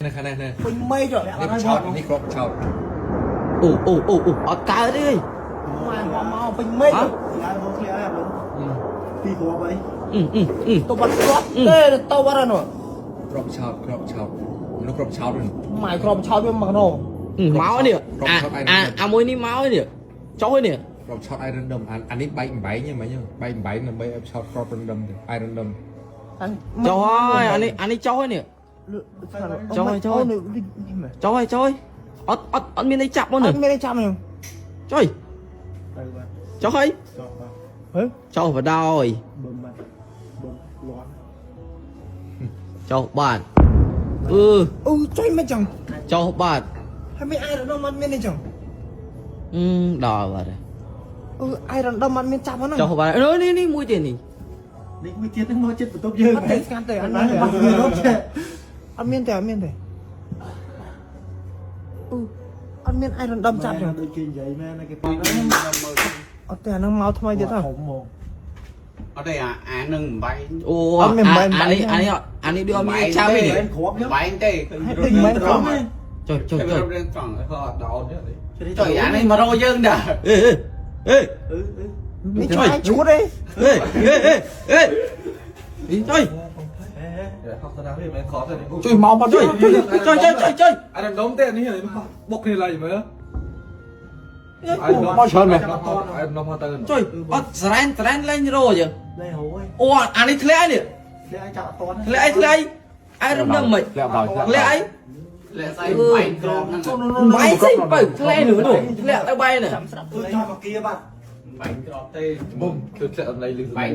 នៅខាងនេះនេះ ពេញមេឃ នេះឆោតនេះគ្រាប់ឆោត អូអូអូអូអត់កើតទេ មកមកពេញមេឃ ឡើងមកធ្លាក់ហើយបងពីគ្រាប់អី អឺអឺអឺ ទៅបាត់គ្រាប់ទេទៅបាត់ហើយនោះ គ្រាប់ឆោតគ្រាប់ឆោតមនុស្សគ្រាប់ឆោតហ្នឹង ម៉ែគ្រាប់ឆោតវាមកនោះ មកនេះអាអាអាមួយនេះមកនេះចុះនេះ គ្រាប់ឆោត i random អានេះបែកបំបែងហ្នឹងមិញបែកបំបែងដើម្បីឲ្យឆោតគ្រាប់ random ទៅ i random ចុះហើយអានេះអានេះចុះហើយនេះ ចុះហើយចុះហើយ នេះមែន ចុះហើយចុះហើយអត់អត់អត់មានអីចាប់មក អ នេះ ត់មានអីចាប់ហ្នឹង ចុះ ទៅបាទ ចុះហើយ ចុះបាទ ហ៎ ចុះបដ ாய் បឹមបាទបឹមលាន់ ចុះបាទអឺ អូចុយមិនចឹង ចុះបាទ ហើយមានអាយរដមអត់មានអីចឹង អឺដល់បាទ អឺអាយរដមអត់មានចាប់ហ្នឹង ចុះបាទនេះនេះមួយទៀតនេះ នេះមួយទៀតហ្នឹងមកចិត្តបន្ទប់យើង អត់ទេស្កាត់ទេអត់មានទេ បាត់រត់ចេះ អត់មានទេអត់មានទេអឺអត់មានអាយរដមចាប់ចឹង ដូចគេនិយាយមែនគេប៉ហ្នឹងមើល អត់ទេអាហ្នឹងមកថ្មីទៀតហ៎ ធំហ្មង អត់ទេអាអានឹងបំបែង អូ អត់មានបែក អានេះអានេះអានេះដូចអត់មានអីចាប់ទេនេះ គ្រាប់ បំបែងទេ ហេតុដូចមិនត្រង់ ចុះចុះចុះ រត់រឿងត្រង់ អត់ដោនទេ ចុះអានេះមករកយើងដែរ អេអេអេ អឺអឺ នេះឆ្ងាយឈួតទេ អេអេអេអេចុយ ជួយមកមក ចុយចុយចុយចុយចុយ អារំដុំទេនេះបុកគ្នាឡើយមើល មកច្រើនមែន អារំដុំមកទៅ ចុយអត់ស្រែនស្រែនលេងរោចឹង លេហូយ អូអានេះធ្លាក់នេះ ធ្លាក់ចាប់អត់តន់ ធ្លាក់អីធ្លាក់អីអាយរំដឹងមិន ធ្លាក់ដល់ ធ្លាក់អី លាក់ស្អីបំបែងក្របហ្នឹង បាយស្អីបើធ្លាក់នោះនោះធ្លាក់ទៅបាយនេះ អឺចាប់អាគាបាត់ បំបែងក្របទេ បុំគឺធ្លាក់អត់លៃលឺ បែង